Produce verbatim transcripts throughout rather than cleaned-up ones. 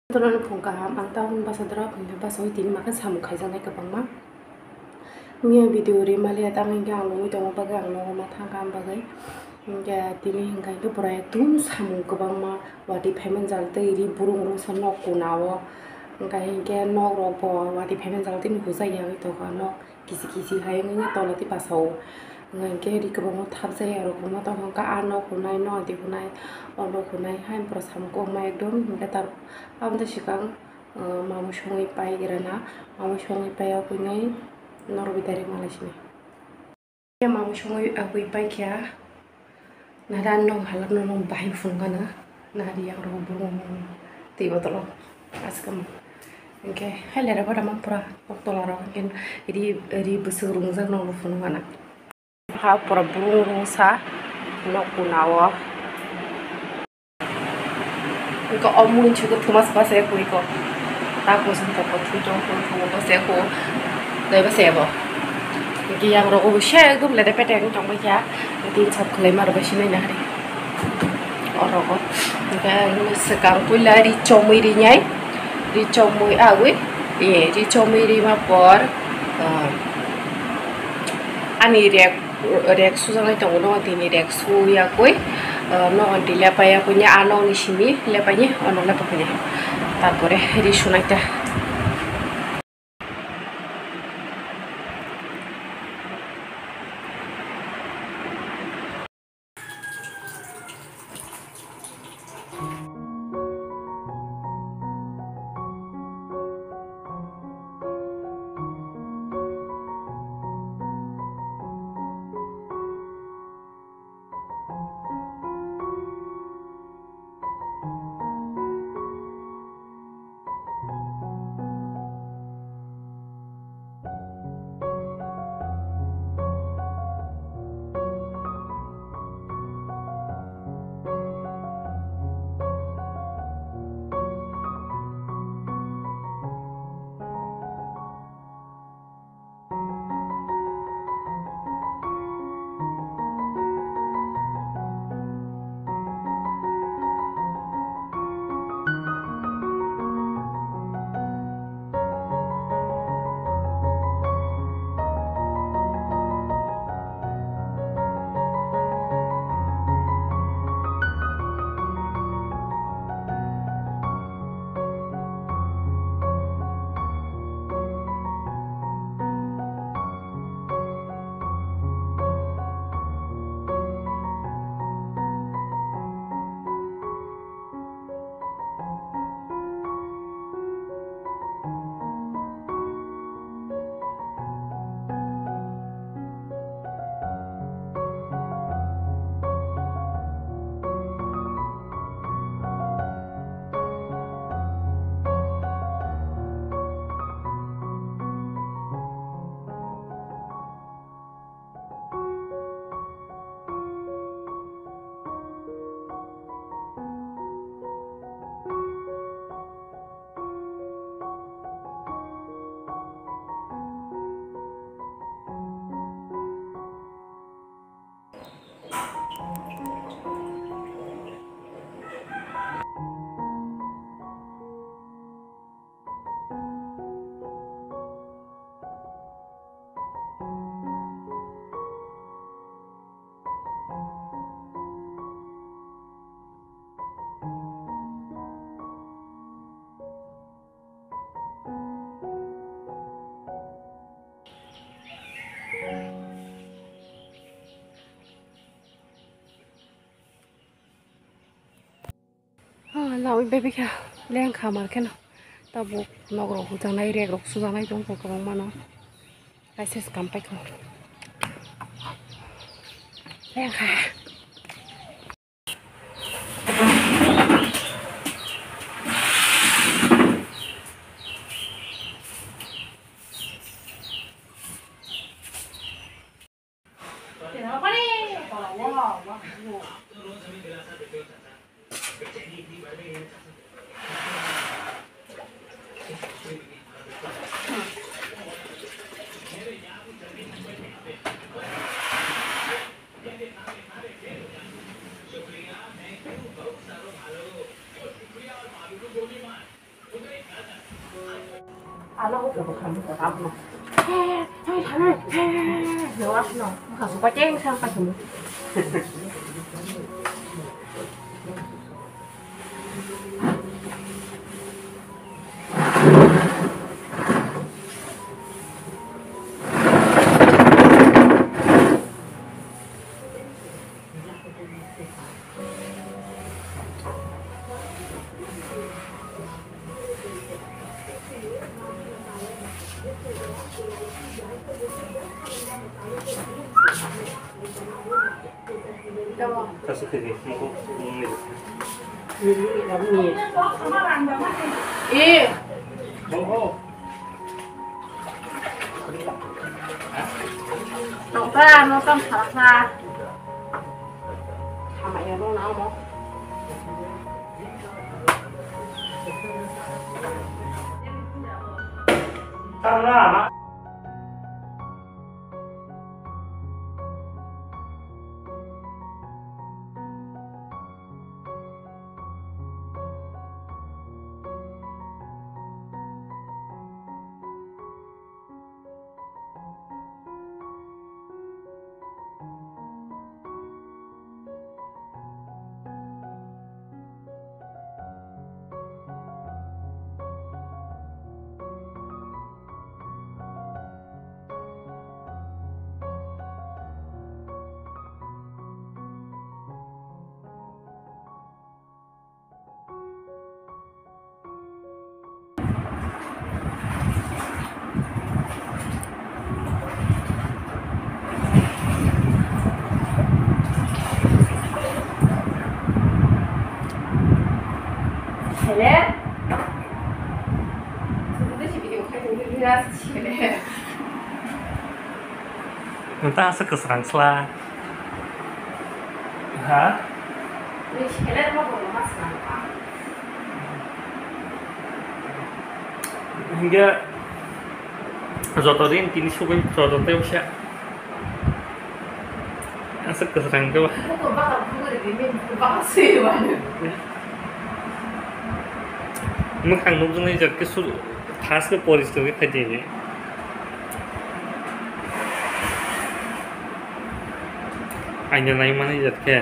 Torano phung kaham, ang tabuk basa dora phung khe basa ui tini makhe samung khaijaknai kwbangma. Wngya video ri maliya, tamo hinkhe ang nungwi tongma bagwi ang nogo ma thang kha, am bagwi. Hinkhe tini hinkha hinkhe pura ekdum samung kwbangma, watwi phaimani jal tei ri burung rungsa nok kuna o. Hinkha hinkhe nok rok bo watwi phaimani jal tei nukhujak ya wngwi tongkha nok. Kisi kisi hai wngwi tola tei basa o. Hinkhe ri kwbangma thapjak ya rok kwbangma tongkha, hinkhe a nok hunai, nok di hunai, o nok hunai hai pura samung kwbangma ekdom. Hinkhe tar aboni swkang, uh, mamui songwi pai gra na, mamui songwi pai ya kwnwi norok bai direct malai sini. Mamui songwi abui pai kha. Nada nong halak no nong bahai phunukgana. Nari yang rok burung twi botolo. Askam. Hinkhe hai lera bada mang pura tola rok hinkhe ri, ri bwswk rungjak nong phunukgana. Ha pura burung rungsa nok kuna o. Hinkhe o mui chukhe thumas base koi ko. Ta kusum ko ko thu jong ko thu base ko. Dai base bo. Hinkhe yang rok bo se ekdom lede pete wng tong bai kha. Tin sap khlai ma rok bai sinai na hari. O rok o. Hinkhe swkang puila ri chomui ri nai. Ri chomui awi. E, ri chomui ri ma por. Ah, ani rek rek sujaknai tongo, nogo tini rek suyakui, ah, nogo tini lepai yakui ni, ah, nogni simi lepai ni, oh, nog lepai ni. Tarpore ri sunai ta. Ah, lawi bebekha lengkha mar kheno. Tabuk nok rok hujaknai, rek rok sujaknai tongkha kwbangma no. Kaisa swkang paikha. Lengkha. Eh. Nokta, nokta, salakha. Sama ya, nong nang mo. Nta aswk kwsrang sla. Ha? Hingke joto din tini sugui joto tei usia. Aswk kwsrang khe. Mwkhang nukjaknai jat khe sur-, thas khe poriskar khe khai di. Aina nai mani jat khe.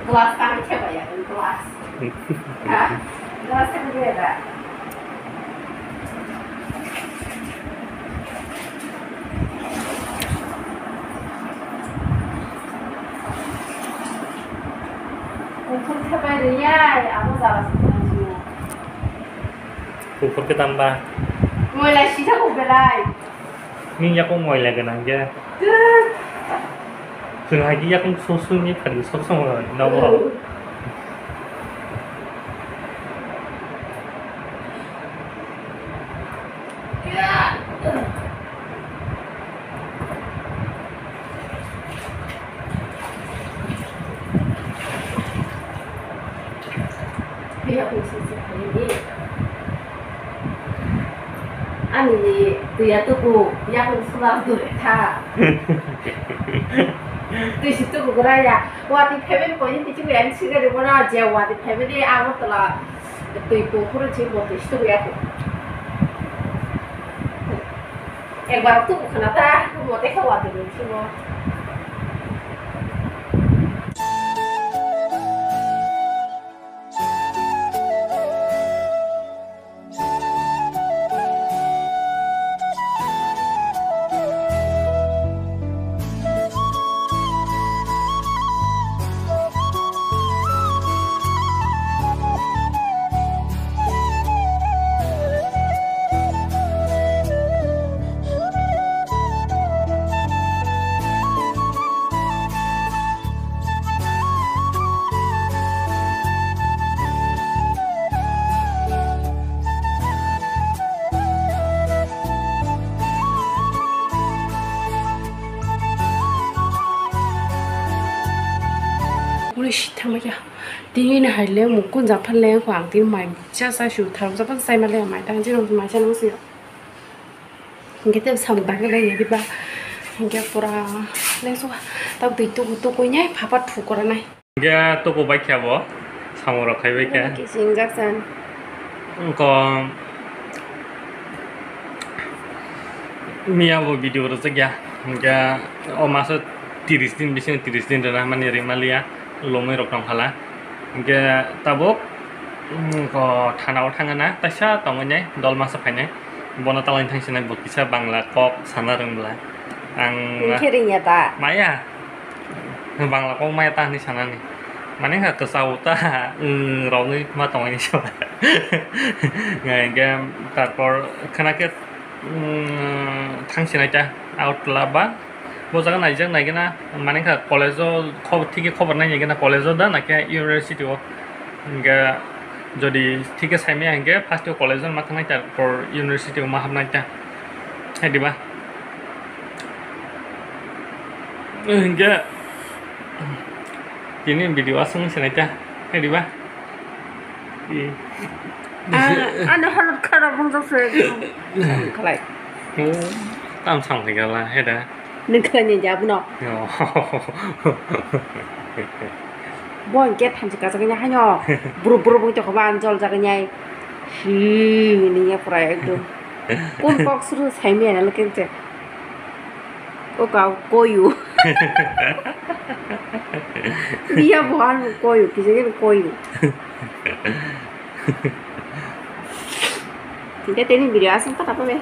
Glass tang khe bai ya, glass. Ha? Glass tang khe bai da. Kuphur khe bai riyai, abo jala se tong jio. Kuphur khe tamba. Moila sitha ko belai. Nini yakung moila gwnang khe. Chwng hai khe yakung sosoni phari sosong rw nobo. Ani twi ya tuku yakung sula dure kha. Twi si tuku gra ya. Wati family koi ni bisingo ani sigari bono je wati family amo tola twi kuphuru si bo twi si tuku ya. Ekbar tuku khna ta, mote khe watwi rw simo. Uri si thangma ya. Tini ni hai le mukun japhan le ko ang tini mai cha sa su thang japhan sai ma le mai tang jino mai cha nang si. Hingke te sam dagwi lai nai diba. Hingke pura le su tak twi tuku tuku nai phapa thukura nai. Hingke tuku bai khe bo. Samung rok khaibai khe. Kisingjak san. Wngkha miya bo video rwjakya. Hingkhe o maso tiris din bisingo tiris din rwna mani rwmaliya. Lomwi rok tongkhala. Hingkhe tabuk, wngkha thana o thangna taisa tongwi nai dol masa phainai. Bono talai thangsinai bo kisa Bangla kok sana rwngla. Ang Hingkhe ringya ta? Maya. Bangla kok maya ta hinwi sanani. Mane wngkha kwchao ta, wng rogwi ma tongwi hinwi sa. Hingkhe tarpor khna khe, wng, thangsinai ta out la ba. Bo jaga naijak naigena, mane wngkha college o khob-, thik khe khobor nai naigena college o da na khe university o. Hingkhe jodi thik khe saimaya hingkhe first o college o ma thangnai, tarpor university o ma hapnai ta. Hai diba? Hingkhe tini video aswk wngse nai ta. Hai diba? Ano halot kharap wngjakse ekdom. Khlai. Tam sam khaikhala, hai da. Nwng khlai ni ja bono. Yo. Bo hingke thanchi kachagani haino. Buru buru bung tokhoba ang jol jagani ai. Hi, nini ya pura ekdom. Kun kok suru saimi ana lekin che. O kau koyu. Niya bo ang koyu, kije koyu. Hingke tini video aswk kata pa be.